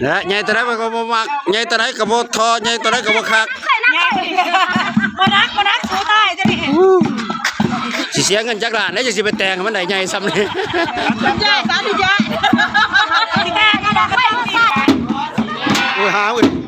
ນະ ໃຫຍ່ຕົວໃດມັນກໍບໍ່ມັກ ໃຫຍ່ຕົວໃດກໍບໍ່ທໍ່ ໃຫຍ່ຕົວໃດກໍບໍ່ຄັກ ໃຫຍ່ ບໍ່ໜັກ ບໍ່ໜັກ ສູ້ຕາຍ ຈະນີ້ ຊິເສຍເງິນຈັກລ້ານເດ້ ຈັ່ງຊິໄປແຕ່ງໃຫ້ມັນໄດ້ໃຫຍ່ສ່ຳນີ້ ໃຫຍ່ ສາທິໃຫຍ່ ໂອ້ຍ ຫາເວີຍ.